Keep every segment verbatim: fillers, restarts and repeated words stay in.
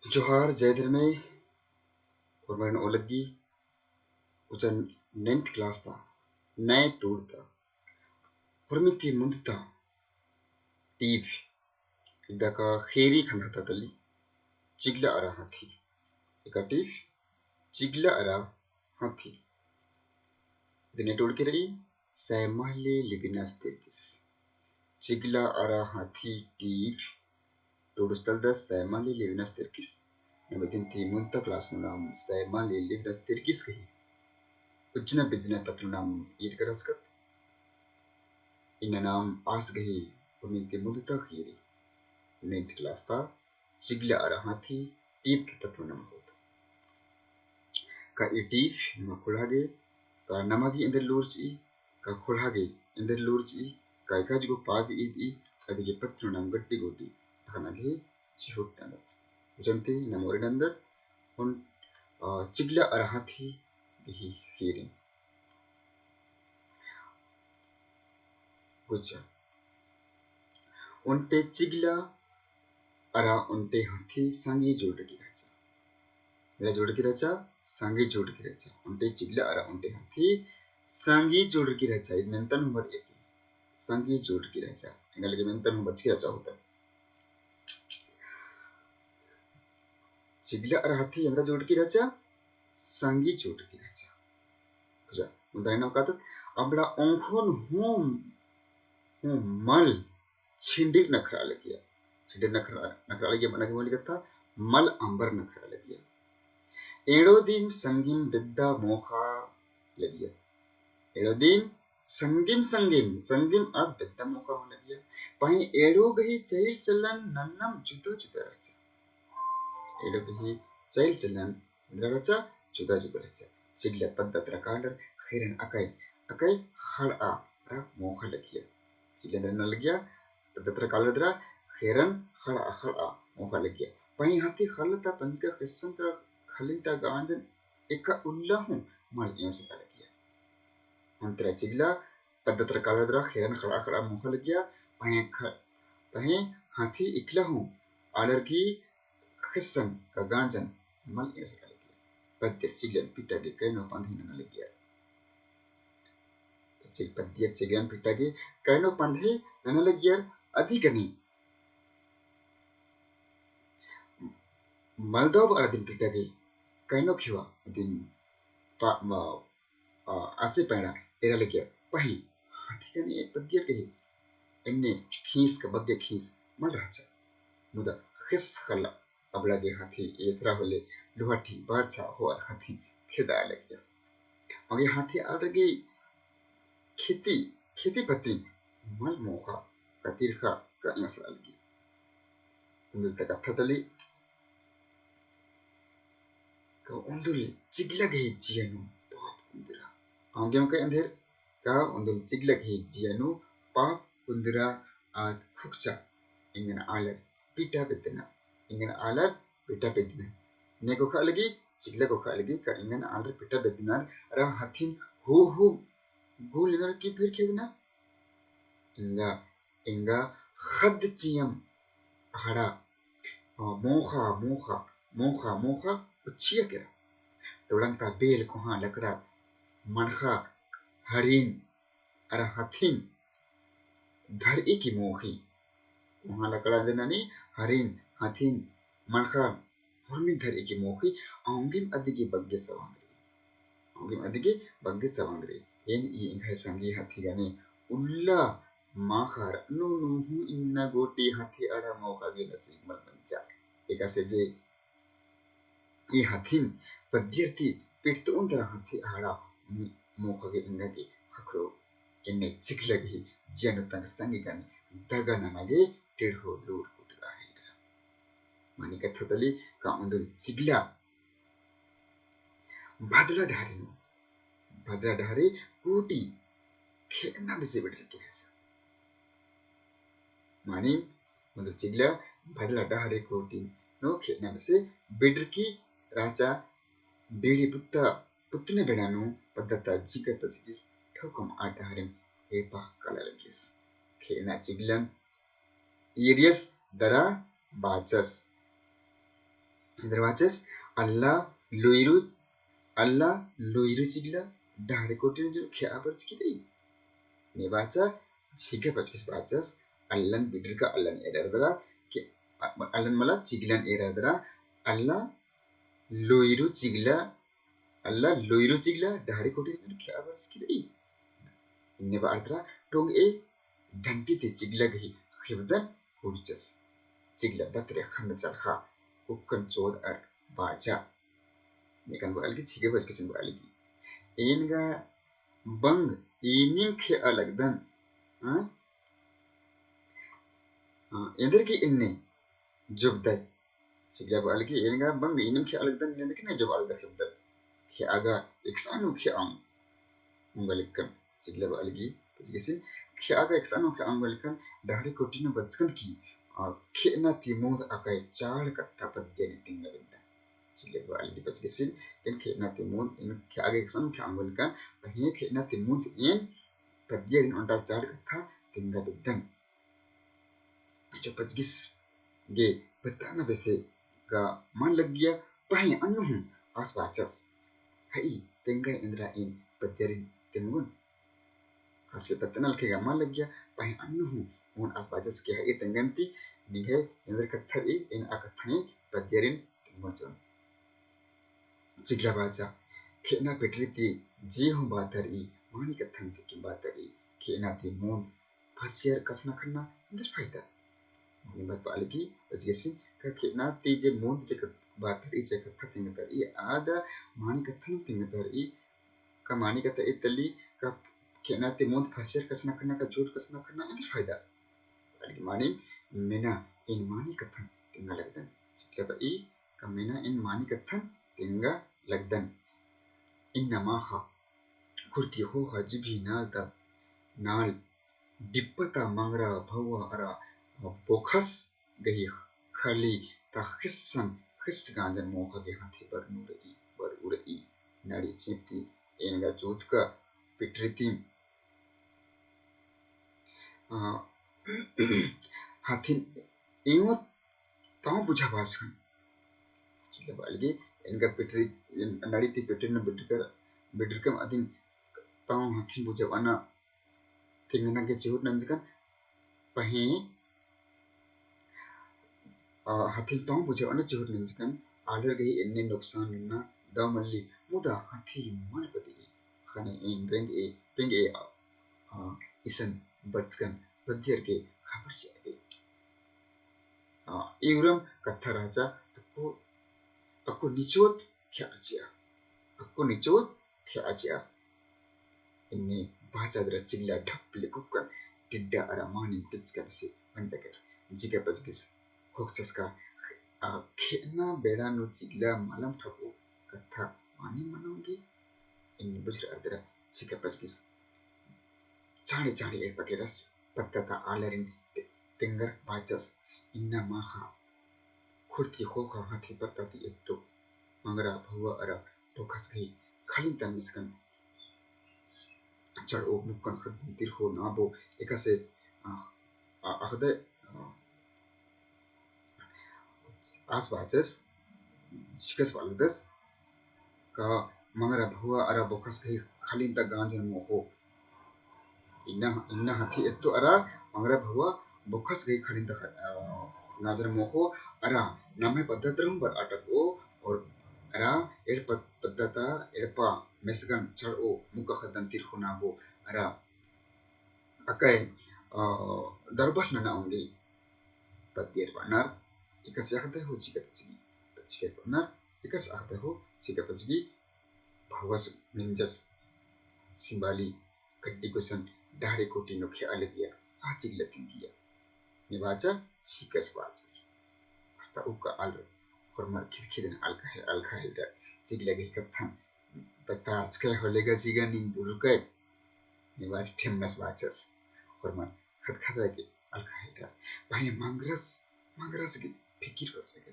जोहार, जय धर्मे, होरमरिन ओलग्गी, उचन ninth class ता, नए तोड़ ता, होरमी ती मुन्द ता, टीप, इदका ख़ेरी खंदता तली, चिगला अरा हाथी। एका टीप, चिगला अरा हाथी। इदने टोड़की रई, सैमहले लिबिनस तिरकिस। चिगला अरा हाथी टीप टोड़ुस तलदस सैमहले लिबिनस तिरकिस। नम इदिन ती मुन्द ता class नू नाम सैमहले लिबिनस तिरकिस गही उज्जना बिज्जना तत्व नाम ईर करस्कत। इन्ना नाम आस गही होरमी ती मुन्द ता ख़ेरी ninth class ता चिगला अरा हाथी टीप ता तत्व नाम होत। का ई टीप नमा ख़ोंड़हा गे, का नमा गे एन्देर लोर चिई, का ख़ोंड़हा गे एन्देर लोर चिई, का एकाज गो पावी ईद ई, अदिगे पत्त नू नाम गड्डी गोटी अख़ना गे चिहुट नन्दत। उचन ती नम ओरे नन्दत, ओन, अ, चिगला अरा हाथी गही ख़ेरी। गुच्चा। ओन्टे चिगला अरा ओन्टे हाथी संगी जोड़रकी रहचा। एरा जोड़रकी रहचा, संगी जोड़रकी रहचा। ओन्टे चिगला अरा ओन्टे हाथी संगी जोड़रकी रहचा। इद मेन्तन हूँ बरचकी। संगी जोड़रकी रहचा। एंगा लगे मेन्तन हूँ बरचकी रहचा होता। चिगला अरा हाथी एन्दरा जोड़रकी रहचा, संगी जोड़रकी रहचा। अच्छा, मुन्दा नाम कादत, अबड़ा ओंख़ोन हूँ, हूँ मल छिंडिर नखरआ लगिया। छिंडिर नखरआ, नखरआ लगिया, मना गे मल कत्था, मल अम्बर नखरआ लगिया। एंड़ो दिम संगिम बेद्दा मोख़ा लगिया। एंड़ो दिम संगिम, संगिम, संगिम अद बेद्दा मोख़ा होआ लगिया। पहें एंड़ो गही चइल चलन नन्नम जुदा जुदा रहचा। एंड़ो गही चइल चलन एन्दरा रहचा, जुदा जुदा रहचा। चिगला पद्दा तरा कालर ख़ेरन अकय, अकय ख़ड़आ अरा मोख़ा लगिया। चिगला नन्ना लगिया, पद्दा तरा कालर दरा ख़ेरन ख़ड़आ, ख़ड़आ मोख़ा लगिया। पहें हाथी ख़ल्ल ता पंजका ख़ेस्सन का ख़ल्लिन ता गांजन एका उल्ला हूँ मल एवंसका लगिया। ओन्टे चिगला पद्दा तरा कालर दरा ख़ेरन ख़ड़आ, ख़ड़आ मोख़ा लगिया। पहें ख-, पहें हाथी इकला हूँ आलर गही ख़ेस्सन का गांजन मल एवंसका लगिया। पद्दियर चिगलन पिटा गे कयनो पंधे नना लगिया। चिग-, पद्दियर चिगलन पिटा गे कयनो पंधे नना लगिया। अदी गने मलदव बअर अदिन पिटा गे कयनो खिवा अदिन पा-, म-, अ, आसे पैंड़ा एरा लगिया। पहें हाथी गने पद्दियर गही एन्ने खीस का बग्गे खीस मल रहचा। मुदा ख़ेस ख़ल्ल अबड़ा गे हाथी एथरा होले लुहाटी बरछा होअर हाथी खेदा लगिया। मगे हाथी आलर गही खेती, खेती पत्ती मल मोख़ा का तिरखा का एवंसका लगी। उन्दुल ता कत्था तली का उन्दुल चिगला गही जिया नू पाप कुन्दरा। औंगे औंगे एन्देर का उन्दुल चिगला गही जिया नू पाप कुन्दरा आद खुकचा एंगन आलर पिटा बेद्दना, एंगन आलर पिटा बेद्दना। ने गोखा लगी, चिगला गोखा लगी का एंगन आलर पिटा बेद्दना, अरा हाथिन हो हो गुल नर की फिर खेदना। एंगा, एंगा ख़द्द चियम अहड़ा, अ, मोख़ा, मोख़ा, मोख़ा, मोख़ा उच्छिया केरा। टोड़ंग ता बेल कोहाँ लकड़ा, मनख़ा, हरिन, अरा हाथिन धरई की मोख़ी। कोहाँ लकड़ा दे ननी हरिन, हाथिन, मनख़ा, होरमिन धरई की मोख़ी, औंगिम अदिगे बग्गे सवांग रई। औंगिम अदिगे बग्गे सवांग रई। एन ई एंग्है संगी हाथी गने उल्ला माख़र नू नू हूँ इन्ना गोटी हाथी अड़ा मोख़ा गे नसीब मल मंजा। एकासे जे ई हाथिन पद्दियर ती पिटतउन तरा हाथी अड़ा मो-, मोख़ा गे एंगा गे ख़क्खरो। एन्ने चिगला गही जिया नू तंग संगी गने दगा नना गे टेढ़ो लूर कुतरा हेलरा। मानी कत्था तली का उन्दुल चिगला भदला डहरे नू, भदला डहरे कोटी खेअना बेसे बेडरकी रहचा। मानी उन्दुल चिगला भदला डहरे कोटी नू खेअना बेसे बेडरकी रहचा। बीड़ी पुत्ता पुत्तने बेड़ा नू पद्दा ता जिंकर तचकिस ठोकम आ डहरेम एड़पा काला लगिस। खेअना चिगलन ईरियस दरा बाचस। एन्देर बाचस, अल्ला लुइरू, अल्ला लुइरू चिगला डहरे कोटी नू जो खेआ बरचकी रई। ने बाचा, झिंगा पचगिस बाचस, अल्लन बिडरका अल्लन एरदरा, के, अ-, अल्लन मला चिगलन एरदरा, अल्ला लुइरू चिगला, अल्ला लुइरू चिगला डहरे कोटी नू जो खेआ बरचकी रई। इन्ने बअदरा टोंगए डंडी ती चिगला गही ख़िबदन हुड़चस। चिगला बतरे ख़न्न चरख़ा कुक्कन चोदअर बाचा। नेकन बअलगी, झिंगा पचगिसिन बअलगी। एन गा बंग एनिम खेआ लगदन। हाँ? हाँ, एन्देरगे इन्ने जोबदय। चिगला बअलगी, एन गा बंग एनिम खेआ लगदन, एन्देरगे इन्ने जोबआ लगदय ख़िबदन। खेआ गा एकसन नू खेआ ओंगलिक्कन। चिगला बअलगी, पचगिसिन, खेआ गा एकसन नू खेआ ओंगलिक्कन, डहरे कोटी नू बरचकन की, आ, खेअना ती मुन्द अकय चाड़ कत्था पद्दियरिन तिंगा बेद्दन। चिगला बअलगी पचगिसिन, एन खेअना ती मुन्द, एन खेआ गा एकसन नू खेआ ओंगलिक्कन, पहें खेअना ती मुन्द एन पद्दियरिन ओन्टा चाड़ कत्था तिंगा बेद्दन। जो पचगिस गे पत्तना बेसे गा मल लग्गिया, पहें अन्नु हूँ आस बाचस। हई, तेंगा एन्दरा एन पद्दियरिन तिंगोन। आस गे पत्तना लखे गा मल लग्गिया, पहें अन्नु हूँ ओन आस बाचस के हई तेंगन ती निंग्है एन्दर कत्था रई, एन आ कत्थन पद्दियरिन तिंगोन चिओन। चिगला बाचा, खेअना पेटरी ती जे हूँ बात रई, मानी कत्थन ती किम बात रई, खेअना ती मुन्द फरसियर कछनखरना एन्दर फायदा। मानी बात बअलगी, पचगिसिन, का खेअना ती जे मुन्द जे कत-, बात रई, जे कत्था तिंगता रई, आद मानी कत्थन तिंगता रई, का मानी कत्था एतली, का खेअना ती मुन्द फरसियर कछनखरना, का झूठ कछनखरना एन्दर फायदा। बअलगी मानी, मेना एन मानी कत्थन तिंगा लगदन। चिगला बई, का मेना एन मानी कत्थन तिंगा लगदन। इन्ना माखा खुर्ती ख़ोख़ा जिभी नाल ता नाल डिप्पा ता मंगरा भौवा अरा बोखस गही खली ता ख़िस्सन ख़िस्स गांजन मोख़ा गे हाथी बरनू रई, बरऊ रई। नड़ी चेंपती एन गा जोतका पेटरी ती, आ, हाथिन एंगो तौ बुझाबास ख़ने। चिगला बअलगी, एन गा पेटरी, एन नड़ी ती पेटरी नू बिडरकर, बिडरकम अदिन तौ हाथिन बुझाबअना तिंगना गे चिहुट नंजकन, पहें, आ, हाथिन तौ बुझाबअना चिहुट नंजकन, आलर गही एन्ने नुकसान नन्ना दौ मल्ली, मुदा हाथी मल बदई। ख़ने एन रेंगए, पेंगए, आ, आ, इसन बरचकन पद्दियर गे ख़बर चिआ गे। आ, ई उरम कत्था रहचा, अक्कु, अक्कु निचोत खेआ चिआ। अक्कु निचोत खेआ चिआ। इन्ने बाचा दरा चिगला ढप ले कुक्कन टिड्डा अरा मानिम टिचका बेसे मंजा केरा। झिंगा पचगिस ख़ोख़चस का, आ, खेअना बेड़ा नू चिगला मलम ठगो कत्था मानिम मनो गे। इन्ने बुझरअर दरा झिंगा पचगिस चाँड़ी चाँड़ी एड़पा केरस, पद्दा ता आलरिन ते-, तेंगर बाचस, इन्ना माखा खुर्ती ख़ोख़ा हाथी परता ती एत्तो, मंगरा भौवा अरा बोखस गही खलिन ता मेसगन चड़ओ, मुक्कन ख़द्दन तिरख़ो नाबो, एकासे, आ, आ, अख़दय, आ, आस बाचस, चिकस बआ लगदस, का मंगरा भौवा अरा बोखस गही खलिन ता गांजन मोख़ो। इन्ना, इन्ना हाथी एत्तो अरा मंगरा भौवा बोखस गही खलिन ता ख-, अ, गांजन मोख़ो अरा नम्है पद्दा ता रहुम बरआ टकओ और अरा एड़ पद-, पद्दा ता एड़पा मेसगन चड़ओ मुक्का ख़द्दन तिरख़ो नाबो अरा अकय, अ, दरबस नना ओंगी। पद्दियर बअनर, एकासे अख़दय हो झिंगा पचगी। पद्दियर बअनर, एकासे अख़दय हो झिंगा पचगी। भौवस मेंजस सिंबाली गड्डी गुसन डहरे कोटी नू खेआ लगिया, आ चिगला तिंगिया। ने बाचा, चिकस बाचस। अस्ता उक्का आलर होरमर खिड़की दिम अलखा हे-, अलखा हेलरर। चिगला गही कत्थन बता अचकय होले गा झिंगा नीन बुलुरकय। ने बाच ठेमस बाचस। होरमर खदखदा के अलखा हेलरर। भाई मंगरस, मंगरस गे फिकिर कोरचका।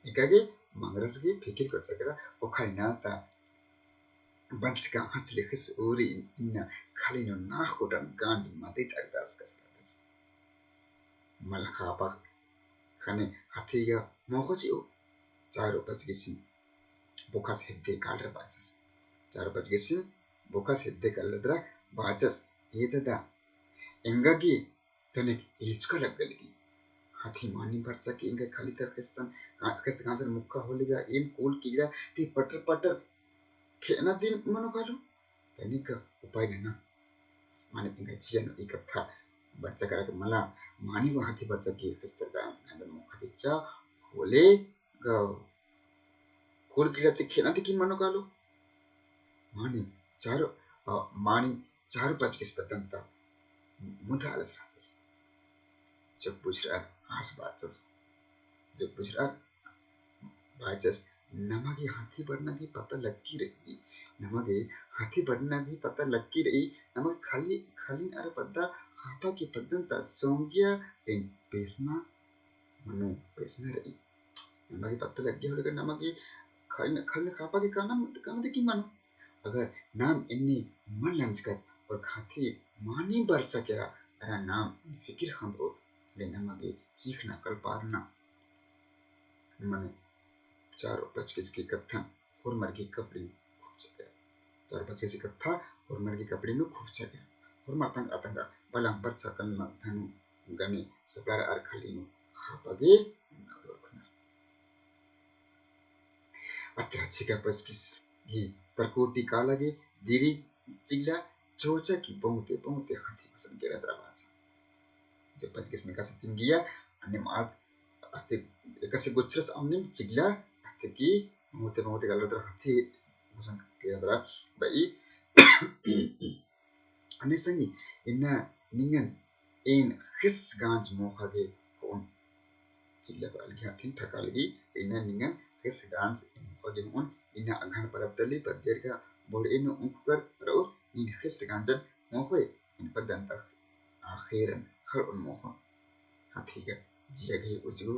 एका गे मंगरस गे फिकिर कोरचका, ओखा इन्ना ता बंचका हंस लेखस ओरी इन्ना खली नू नाख़ कोटन गांज मदइत अरदास कस लगदस। मल ख़ापा ख़ने हाथी गा मोख़ो चिओ। चारो पचगेसिन बोखस हेद्दे कालर बाचस। चारो पचगेसिन बोखस हेद्दे कालर दरा बाचस, ए ददा, एंगा गे तनिक इलचका लग्गा लगी। हाथी मानी बरचा की एंगा खाली तर ख़ेस्स तन, ख़ेस्स गांजर मुक्का होले गा, एन कोल किगड़ा ती पटर पटर खेअना ती मनो कालो। तनिक उपाय नना। माने एंगा जिया नू ई कत्था बरचा केरा का मला, मानी गा हाथी बरचा की ख़ेस्स तर गांजर मुक्का चिच्चा होले गा, कोल किगड़ा ती खेअना ती की मनो कालो। मानी चारो, अ, मानी चारो पचगेस पद्दन ता मुन्ध आलस रहचस। जब बुझरअर आस बाचस। जब बुझरअर बाचस, नमा गे हाथी बरना भी पता लग्गी रई। नमा गे हाथी बरना भी पता लग्गी रई। नमा गे खाली, खाली अरा पद्दा ख़ापा की पद्दन ता सोंगिया रिन पेसना मनो पेसना रई। नमा गे पता लग्गी होले का नमा गे खाली, खाली ख़ापा गे काना, काना ती की मनो। अगर नाम एन्ने मल लंजकत और हाथी मानी बरचा केरा अरा नाम फिकिर ख़ंदओत, ले नमा गे चीख़ना कलपारना मनो। चारो पचगेस की कत्थन होरमर गे कपड़ी नू खुपचा केरा। चारो पचगेस की कत्था होरमर गे कपड़ी नू खुपचा केरा। होरमर तंग अतंगा बलम बरचा कन्ना धनु गने सपलार अर खाली नू ख़ापा गे नगोर खुना। अतरा चिका पचगेस गही तरकोटी काला गे दिरी चिगला चोचा की बोंगते बोंगते हाथी गुसन केरा दरा बाचा। जब पचगेस नका से तिंगिया, अन्नेम आद अस्ते एकासे गुच्छरस अन्नेम चिगला अस्ते की बोंगते बोंगते काला दरा हाथी गुसन केरा दरा बई। अन्ने संगी, इन्ना निंगन एन ख़ेस्स गांज मोख़ा गे होओन। चिगला बआ लगी हाथिन ठका लगी, इन्ना निंगन ख़ेस्स गांज मोख़ा गे होओन। इन्ना अगहन परब तली पद्दियर गा बोड़े नू उंखकर रओर, नीन ख़ेस्स गांजन मोख़ोय, एन पद्दन ता आ ख़ेरन ख़ड़ओन मोख़ोन। हाथी गा जिया गही उजगो,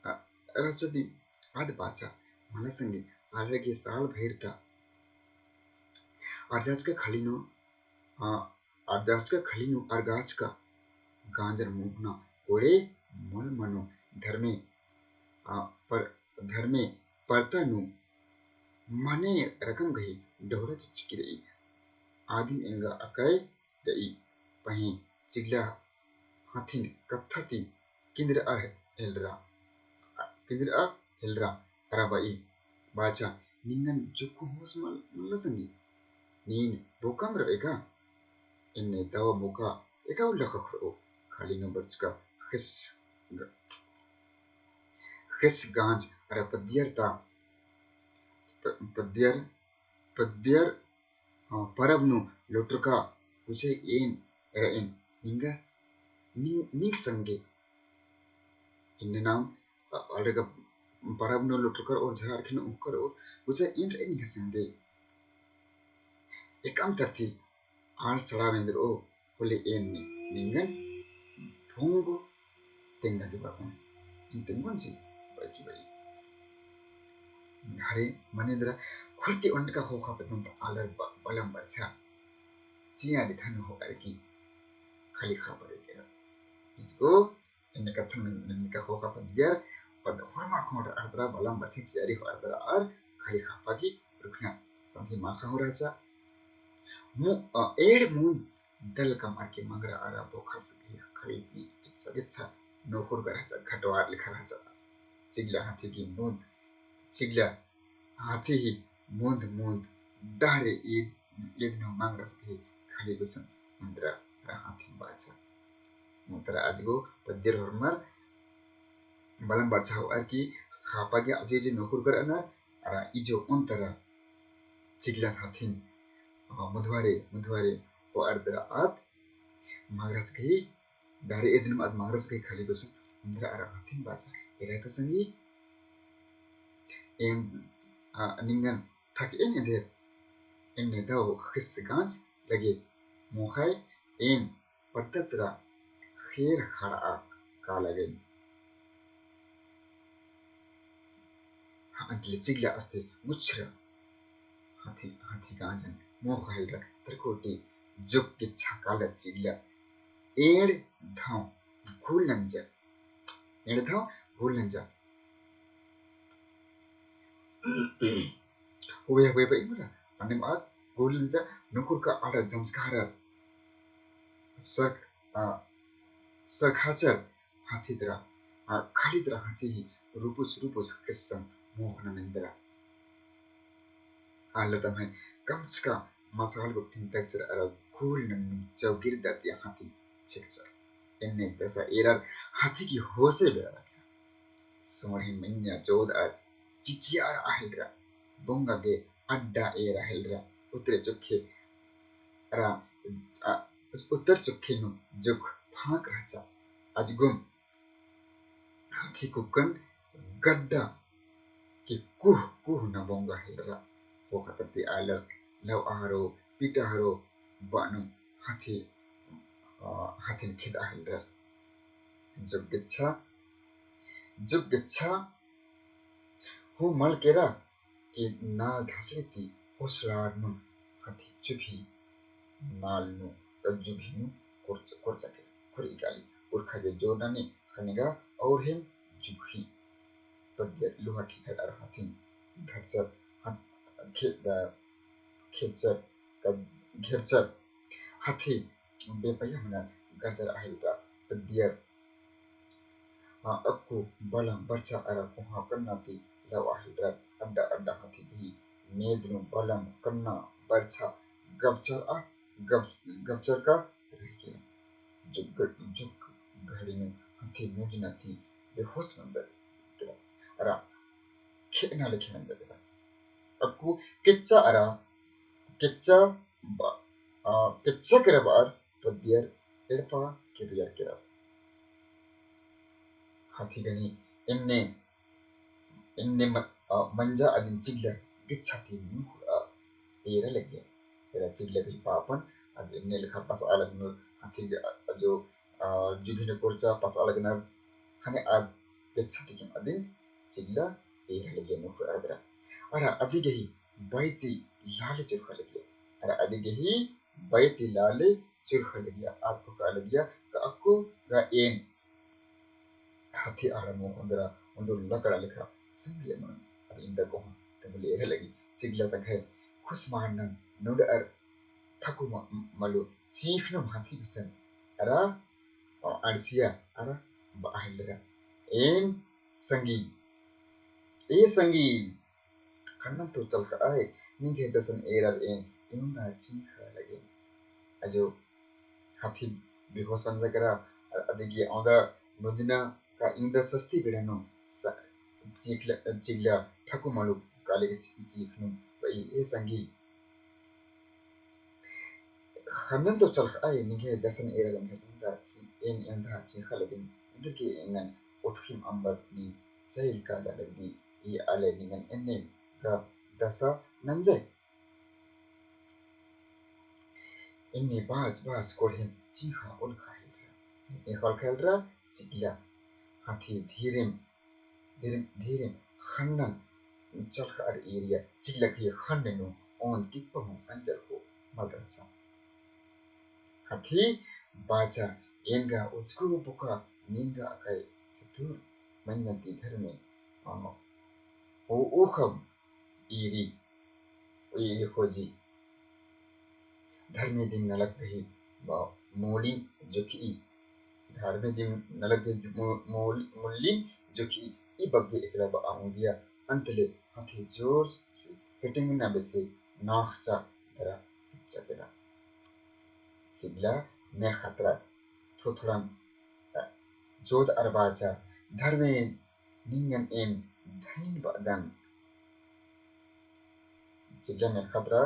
अ, रहचा दिम आद बाचा, मला संगी आलर गे साल भइर ता अरजाचका खाली नू, आ, अरजाचका खाली नू अरगाचका गांजर मोख़ना कोड़े मल मनो धर्मे, आ, पर, धर्मे परता नू मने रकम गही डोहरा चिच्चकी रई। आदिम एंगा अकय रई। पहें चिगला हाथिन कत्था ती किंदरअर हेलरा, किंदरअर हेलरा अरा बई बाचा, निंगन जोक्क होस मल-, मल्ला संगी। नीन बोकम रवे का? एन्ने दव बोका एका उल्ला ख़क्खरओ, खाली नू बरचका ख़ेस्स ग-, ख़ेस्स गांज अरा पद्दियर ता, प-, पद्दियर, पद्दियर हाँ, परब नू लोटरका गुचा एन रएन निंगा, निंग, निंग संगे। इन्ने नाम, अ, अलग परब नू लोटरकर और झरार खिन उकर और गुचा एन रएन निंगा संगे। एकअम तरती आल सड़ा वेंदरओ होले एन निंगन भोंगो तेंगा गे बरओन। एन तेंगोन ची बरकी बई। हरे मने दरा खुरती ओंडका ख़ोख़ा पद्दन ता आलर ब-, बलम बरछा। चिया डी धनु होअर की खाली ख़ापा गे केरा। इसको एन्ने कत्थन नंजका ख़ोख़ा पद्दियर पद्द होरमा ख़ोंड अरदरा बलम बरछा चिया डी होअर दरा अर खाली ख़ापा गे रुखना। संथी माखा हूँ रहचा। मु-, अ, एंड़ मुन्द दल कमअर की मंगरा अरा बोखस गही खड़ी ती इच्छा गिच्छा नोखुर गा रहचा, घटवार लेखा रहचा। चिगला हाथी गही मुन्द, चिगला हाथी ही मुन्द मुन्द डहरे ईद, ईद नू मंगरस गही खली गुसन मुन्दरा अरा हाथी बाचा। मुन्दरा अजगो पद्दियर होरमर बलम बरछा होअर की ख़ापा गे अजय जे नोखुर गर अनर अरा इजो ओन तरा चिगला हाथिन, अ, मुधवारे, मुधवारे होअर दरा आद मंगरस गही, डहरे ईद नू आद मंगरस गही खली गुसन मुन्दरा अरा हाथिन बाचा। एरा ता संगी, एन, अ, निंगन ठकएन एन्देर, एन्ने दव ख़ेस्स गांज लगे मोख़य एन पद्दा तरा ख़ेर ख़ड़आ काला गे। हाँ, अंतले चिगला अस्ते गुच्छरा हाथी, हाथी गांजन मोख़ा हेलरा तरकोटी जोक्क गिच्छा काला चिगला एंड़ धव घुल नंजा, एंड़ धव घुल नंजा। हुए, हुए बई मला, अन्नेम आद गोली नंजा नुखुर का आलर जंजकारर। सर, आ, सरखाचर हाथी तरा, आ, खाली तरा हाथी ही रूपुस, रूपुस किस्सम मोख़ना मेन्दरा। आलर तम्है कमचका मसाल गुट्ठिन तगचर अरा गोली नन्नू चौगिर दतिया हाथी छिकचर। एन्ने दसा एरर हाथी की होसे बेड़ा लग्या। सोंड़ही मइय्याँ जोधर चिचियारआ हेलरा, बोंगा गे अड्डा एरआ हेलरा, उत्तरे चुखे अरा, आ, उत्तर चुखे नू जुख फांक रहचा। अजगुम हाथी कुक्कन गड्डा की कुह कुह ना बोंगा हेलरा। ख़ोख़ा तरती आलर लवआ हरो, पिटआ हरो, बअनू हाथी, आ, हाथिन खेदआ हेलरा। जुग गेच्छा, जुग गेच्छा हूँ मल केरा कि नाल धसड़ी ती होसलार नू हाथी जुभी नाल नू, जुभी नू कोरचा, कोरचा केरा। खुरी काली उरखा गे जोर ननी ख़ने गा और हेम जुखी। पद्दियर लोहा ठीकर अरा हाथिन धरचर, हाथ, खे-, द-, खेदचर, क-, घेरचर। हाथी बेपहिया मनर गरजरआ हेलरा। पद्दियर, आ, अक्कु बलम बरछा अरा कोहाँ कन्ना ती लवआ हेलरा। अड्डा अड्डा हाथी गही मेद नू बलम कन्ना बरछा गबचरआ, गब-, गबचरका रहि केरा। जुग, जुग घड़ी नू हाथी मुंजना ती बेहोस मंजा केरा। अरा खेअना लेखे मंजा केरा। अक्कु केच्चा अरा केच्चा ब-, आ, केच्चा केरा बअर पद्दियर एड़पा किर्रियर केरा। हाथी गने एन्ने, एन्ने म-, आ, मंजा अदिन चिगला गेच्छा ती नू हुरआ एरा लगिया। एरा चिगला गही पापन अद एन्ने लेखा पसआ लगनर हाथी ग-, आ, जो, आ, जुभी नू कोरचा पसआ लगनर ख़ने अद गेच्छा ती किम अदिन चिगला एरा लगिया नू हुरआ दरा। अरा अदी गही बई ती लाले चुरख़ा लगिया। अरा अदी गही बई ती लाले चुरख़ा लगिया। आद कोहा लगिया का अक्कु गा एन हाथी आड़ा मोख़ोन दरा ओन्दुल लकड़ा लेखा संगी अमन। अद इन्दा कोहा तब ले एरा लगी। चिगला तंग्है खुस मानन नुड़अर ठकु म-, मलु चींख़नुम हाथी गुसन अरा, अ, अंड़सिया अरा बआ हेलरा। एन संगी, ए संगी, ख़न्नन तो चलख़अय, निंग्है दसन एरर एन इवंदा चींख़ा लगेन। अजो हाथी बेहोस मंजा केरा, अ-, अदिगे औंदा नोदिना का इवंदा सस्ती बेड़ा नू स-, चींख़ला, चिगला ठकु मलु काले गे ची-, चींख़नुम बई ए संगी। ख़न्नन तो चलख़अय निंग्है दसन एरर एन इवंदा ची-, एन इवंदा चींख़ा लगेन, एन्देरगे एंगन ओथख़िम अम्बर नी चइल काला लगदी, ई आले निंगन एन्ने गा दसा नंजय। एन्ने बाच बाच कोड़हेम चींख़ा ओलख़ा हेलरा, चींख़ा ओलख़ा हेलरा, चिगला हाथी धीरेम धीरे, धीरे ख़न्नन चलख़अर एरिया चिगला गही ख़न्न नू ओन किप्पा हूँ अंजर को मल रहचा। हाथी बाचा, एन गा उचकु बुका निंगा अकय चतुर मन्नती धर्मे, अ, ओ, ओखम एरी, एरी खोजी। धर्मे दिम नलख गही ब-, मोली जोखी। धर्मे दिम नलख गही मो-, मोल-, मोली जोखी। ई बग्गे एकला बआ ओंगिया। अंतले हाथी जोर से हेटेंगना बेसे नाख़चा दरा हिच्चा केरा। चिगला मेख़ा तरा थोथड़न जोदअर बाचा, धर्मे निंगन एन धइन बअदन। चिगला मेख़ा तरा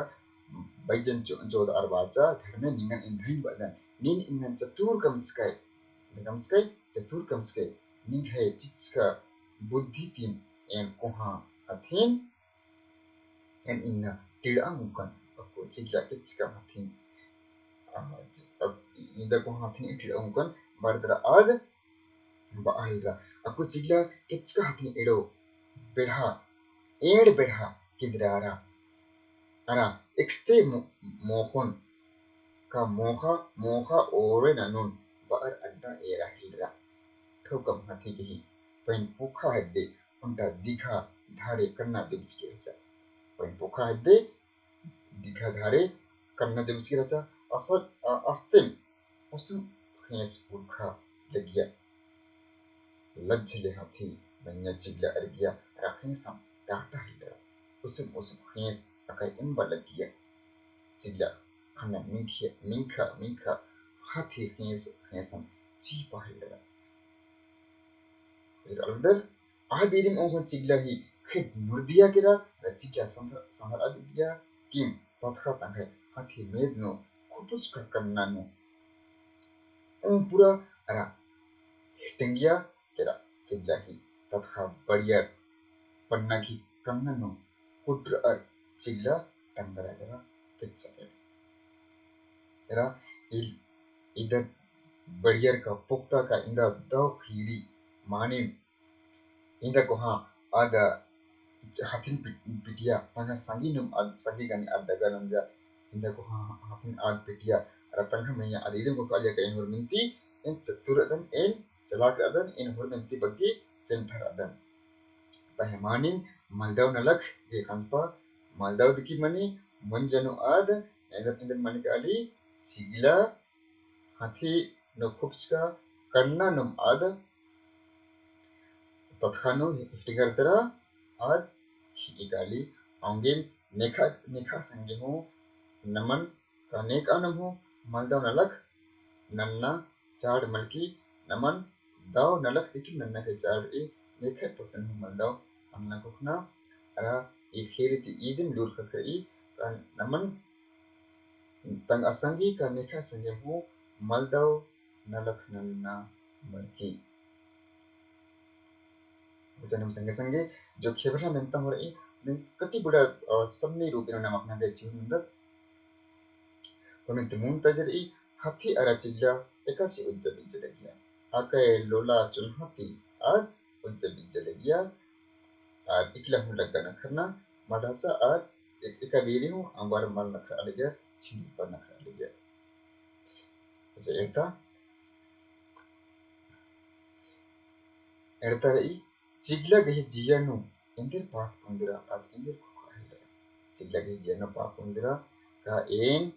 बइयन जो-, जोदअर बाचा, धर्मे निंगन एन धइन बअदन। नीन एंगन चतुर कमचकय, कमचकय, चतुर कमचकय। निंग्है चिच्चका बुद्धि तिम एन कोहाँ हथिन। एन इन्ना टिड़आ उंकन, अक्कु चिगला केचका हथिन। आ, च-, अक-, इन्दा कोहाँ हथिन टिड़आ उंकन, बरदरा आद बआ हेलरा। अक्कु चिगला केचका हथिन एड़ो बेढ़ा, एंड़ बेढ़ा किदरारा। अरा एकस्ते मो-, मोख़ोन का मोख़ा, मोख़ा ओरे ननुन बअर अड्डा एरा हेलरा। ठोकम हथी गही पैन पुखा हेद्दे ओन्टा दिखा धारे कन्ना जोगिचकी रहचा। पइन पोखा हेद्दे दिघा धारे कन्ना जोगिचकी रहचा। असल, अ, अस्तेम उसुम ख़ेंस उरखा लगिया। लज्ज ले हाथी मइय्याँ चिगला अरगिया, अरा ख़ेंसम टाटा हेल्लरा। उसुम उसुम ख़ेंस अकय एम्बा लगिया। चिगला ख़न्ना मिंखिया, मिंखा, मिंखा, हाथी ख़ेंस, ख़ेंसम चीपा हेल्लरा। फिर अलगदर आ बीरिम ओंगों चिगला ही खेड्ड नुड़दिया केरा, अरा चिगला संभर, संभर अदिया किम तत्ख़ा तंग्है हाथी मेद नू खुपुचका कन्ना नू ओं पूरा अरा हेटेंगिया केरा। चिगला ही तत्ख़ा बड़ियर पन्ना की कन्ना नू कुड्र अर चिगला टंगरा केरा, किच्चा केरा। एरा इल, इदा बड़ियर का पोक्ता का इन्दा दव ख़ीरी मानिम इन्दा कोहाँ आद हाथिन पिट-, पिटिया, तंग्है संगी नुम आद, संगी गने आद दगा नंजा, इन्दा कोहाँ हाथिन आद पिटिया, अरा तंग्है मइय्याँ आद इदिम कोखा लगिया का एन होरमर ती, एन चतुर अदन, एन चलाक अदन, एन होरमर ती बग्गे चेंथर अदन। पहें मानिम मलदव नलख गे कनपा, मलदव दिकी मनी, मंजा नू आद, एन्देर, एन्देर मनी काली, चिगला, हाथी नू खुपचका कन्ना नुम आद तत्ख़ा नू हेटेंगरदरा आद खिई काली। औंगे नेखा, नेखा संगे हूँ नमन का नेका नम हूँ मलदव नलख नन्ना चाड़ मलकी। नमन दव नलख दिकी नन्ना के चाड़ रई। नेखा पत्तन हूँ मलदव नन्ना कोखना अरा ई ख़ीरी ती इदिम लूर ख़क्खरई का नमन तंग्है संगी का नेखा संगे हूँ मलदव नलख नन्ना मलकी। वचनम संगे संगे जो खेबरा मेन्ता हो रई, दिन कटी बुड़ा, अ, सन्नी रूपे नू नमक नगे चिहुन नंदत। पमित मुन तजरई, हाथी अरा चिगला एकासे उज्जा बिज्जा लगिया। अकय लोला चुन्हा ती आद उज्जा बिज्जा लगिया। आर इकला हूँ लग्गा नखरना मल रहचा आर एक, एका बेरी हूँ अम्बर मल नखरा लगिया, छिंडुपा नखरा लगिया। अच्छा, एड़ता, एड़ता रई, चिगला गही जिया नू एन्देर पाप उन्दरा, आद एन्देर खोखा हेल्लरा। चिगला गही जिया नू पाप उन्दरा, का एन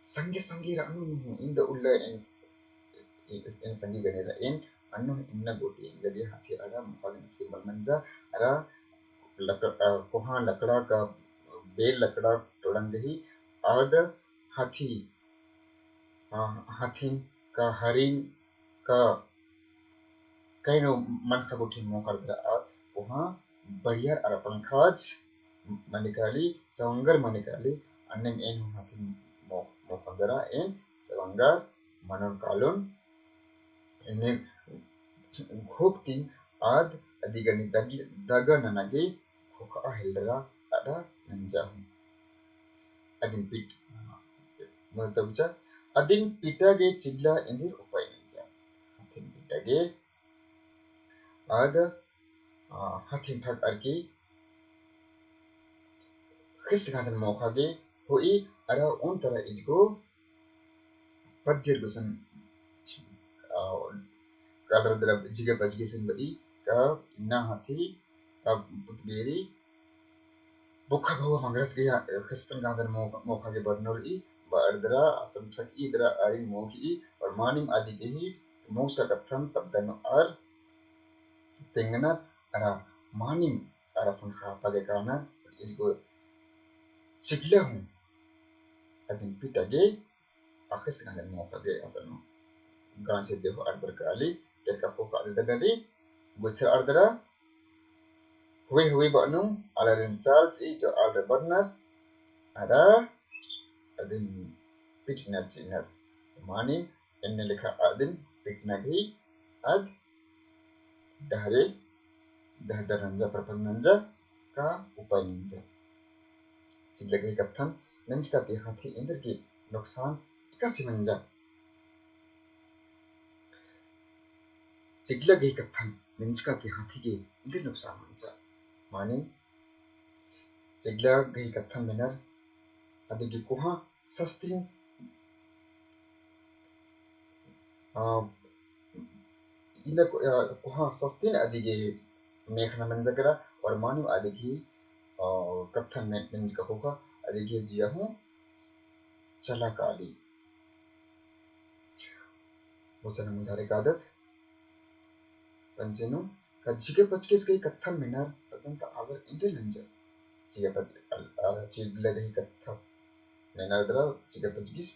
संगे संगे रअनू नू हूँ, इन्दा उल्ला एन, एन संगी गने रअन, अन्नु इन्ना गोटी एंगा गे हाथी अरा मोख़ा गे नसीब मल मंजा, अरा लक-, अ, कोहाँ लकड़ा का, बेल लकड़ा टोड़ंग ही आद हाथी, अ, हाथिन का हरिन का कई नू मनखा गुट्ठी मोख़रदरा आद कोहाँ बड़ियर अरा पंखाज मने काली, सवंगर मने काली, अन्नेम एन हूँ हाथिन मो-, मोख़रदरा एन सवंगर मनोन कालोन, एन्ने घोख तिम आद अदिगने दग-, दगा नना गे खोखा हेल्लरा अरा नंजा हूँ। अदिन पिट, मतलब जा, अदिन पिटा गे चिगला एन्देर उपाय नंजा। हाथिन पिटा गे आद, आ, हाथिन ठग अरकी ख़िस गाँजन मोख़ा गे होई अरा ओन तरा इजगो पद्दियर गुसन, आ, कालरदरा जिगे बजगे सिन बई का इन्ना हाथी का पुतबेरी बोखा भवा मंगरस गे ख़िसन गाँजन मो-, मोख़ा गे बरनोर ई, बअर दरा, असन ठक ई दरा आरिन मोख़ ई, और मानिम अदिगे ही मोख़ का कत्थन पद्दा नू अर तेंगनर अरा मानिम अरा असन ख़ापा गे कानर, इजगो चिगला हूँ अदिन पिटा गे अख़िस गाँजन मोख़ा गे असन गाँजे देहो अरदर काली, केरका पोखा अदि दगडी, गुच्छर अरदरा, हुई हुई बअनु, आलरिन चाल ची जो आलर बरनर, अरा अदिन पिटनर चिनर। मानिम एन्ने लेखा अदिन पिटना गही अद डहरे डहदर नंजा, प्रपंच नंजा का उपाय नंजा। चिगला गही कत्थन मेंजका ती हाथी एन्देर गे नुकसान एकासे मंजा। चिगला गही कत्थन मेंजका ती हाथी गे एन्देर नुकसान मंजा। मानिम चिगला गही कत्थन मेनर अदिगे कोहाँ सस्तिन, आ, इन्दा को-, आ, कोहाँ सस्तिन अदिगे मेखना मंजा केरा, और मानिम अदी गही, अ, कत्थन में, मेंजका ख़ोख़ा, अदी गही जिया हूँ चला काली। वचन मुधारे कादत, पंचे नू, का झिगे पचगिस गही कत्था मेनर, अदन ता आलर एन्देर नंजर। झिगे पच-, अल-, अ, चिगला गही कत्था मेनर दरा, झिगे पचगिस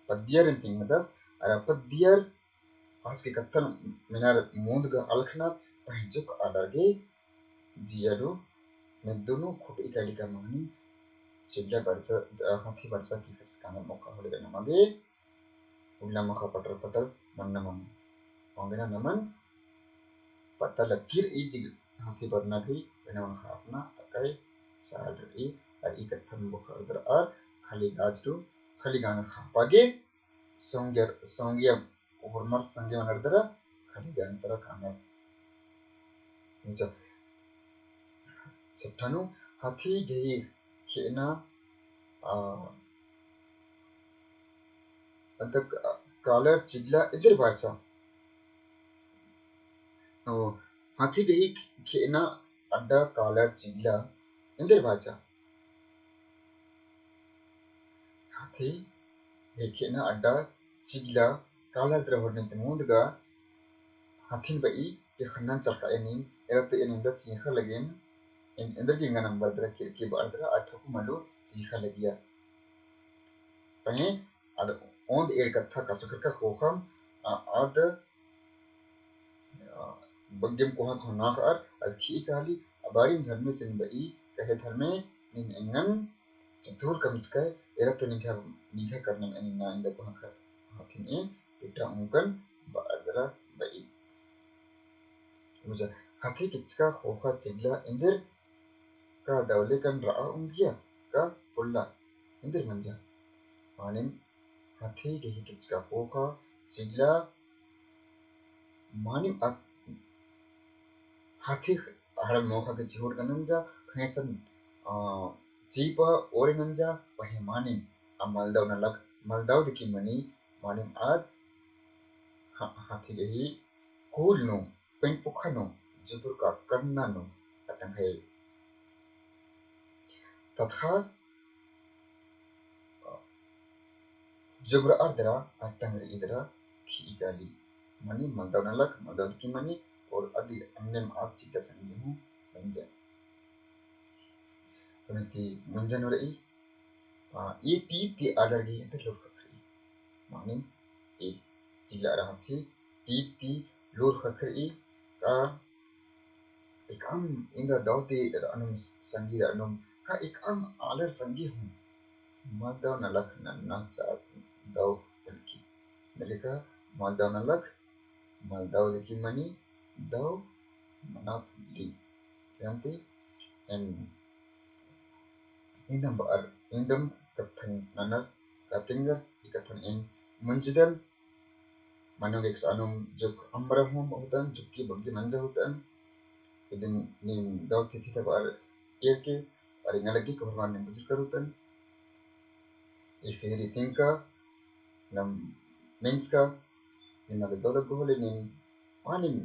पद्दियर एन तिंगदस, अरा पद्दियर आस गही कत्थन मेनर मुन्द गा अलखनर, पहें जोक आलर गे जिया नू, मेद्दो नू खुटई काली का मानिम चिगला बरचा, अ, हाथी बरचा की खस कांगन मोखा होले का नमा गे, उल्ला मोखा पटर पटर मन्ना मनो। औंगे ना नमन पता लग्गी रई चिग हाथी बरना गही, एन्ने ओन्टा अपना अकय साल रई, अरा ई कत्थन बोखर दरा अरा खली गाज नू, खली गांग ख़ापा गे, सौंगियर, सौंगियर होरमर संगे मनर दरा खली गांग तरा कानर। अच्छा। छट्ठा नू, हाथी गही खेअना, आ, अदक कालर चिगला एन्देर बाचा। ओ, हाथी गही खेअना अड्डा कालर चिगला एन्देर बाचा। हाथी गही खेअना अड्डा चिगला कालर दरा होरमर ती मुन्द गा हाथिन बई के ख़न्नन चलख़ा एनिम, एरा ती एन एन्दा चींख़ा लगेन, एन एन्देर गे एंगन अम्बर दरा केरकी बअर दरा अठकु मलु चींख़ा लगिया। पहें आद ओन्द एंड़ कत्था कसकरका ख़ोख़म, आ, आद, आ, बग्गेम कोहा ख़ोख़ा नाख़ अरा अद खिई काली, आ बारिम धर्मेसिन बई, कहे धर्मे, नीन एंगन चतुर कमचकय, एरा ती निंग्है, निंग्है करनम एन इन्ना एन्दा कोहा ख़र हाथिन एन पिटा उंकन बअर दरा बई। बुझा, हाथी किचका ख़ोख़ा चिगला एन्देर का दवले कन रआ उंगिया का पोल्ला एन्देर मंजा। मानिम हाथी गही किचका ख़ोख़ा चिगला मानिम अक-, हाथी हड़न मोख़ा गे चिहुट गा नंजा, ख़ेंसन, अ, चीपा ओरे नंजा, पहें मानिम आ मलदव नलख, मलदव दिकी मनी, मानिम आद हा-, हाथी गही कूल नू, पेंट पुखा नू, जुबुर का कन्ना नू, अतंग है। तत्ख़ा जुबुरअर दरा अतंग रई दरा खिई काली। मनी मलदव नलख, मलदव दिकी मनी, और अदी अन्नेम आद चिगला संगी हूँ मंजा। कमिति मुंजन रई, आ, ई टीप ती आलर गही एन्देर लूर ख़क्खरई। मानिम ई चिगला अरा हाथी टीप ती लूर ख़क्खरई का एकअम इन्दा दव ती रअनुम संगी रअनुम का एकअम आलर संगी हूँ मलदव नलख नन्ना चार दव बल्कि नलिका मलदव नलख मलदव दिकी मनी दव मना पुल्ली। जानती एन इन्दम बअर इन्दम कत्थन ननर का तिंगर ई कत्थन एन मुंजदन। मनो गे एकसानुम जुक अम्बरा हूँ होतन, जुक्की बग्गी मंजा होतन। इदिन नीम दव तिथि तबार एरके, अरा एंगा लग्गी कोहरमान नीम बुझुर करूतन। ई फिरी तिंका, नम मेंजका, निमा गे दव लग्गो होले नीम, मानिम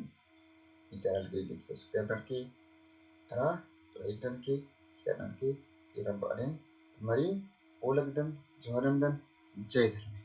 ई channel गे गिम subscribe ननके, अरा like ननके, share ननके, इरम बअरेन, मरिन, ओ लगदन, जोहार नन्दन, जय धर्मेस।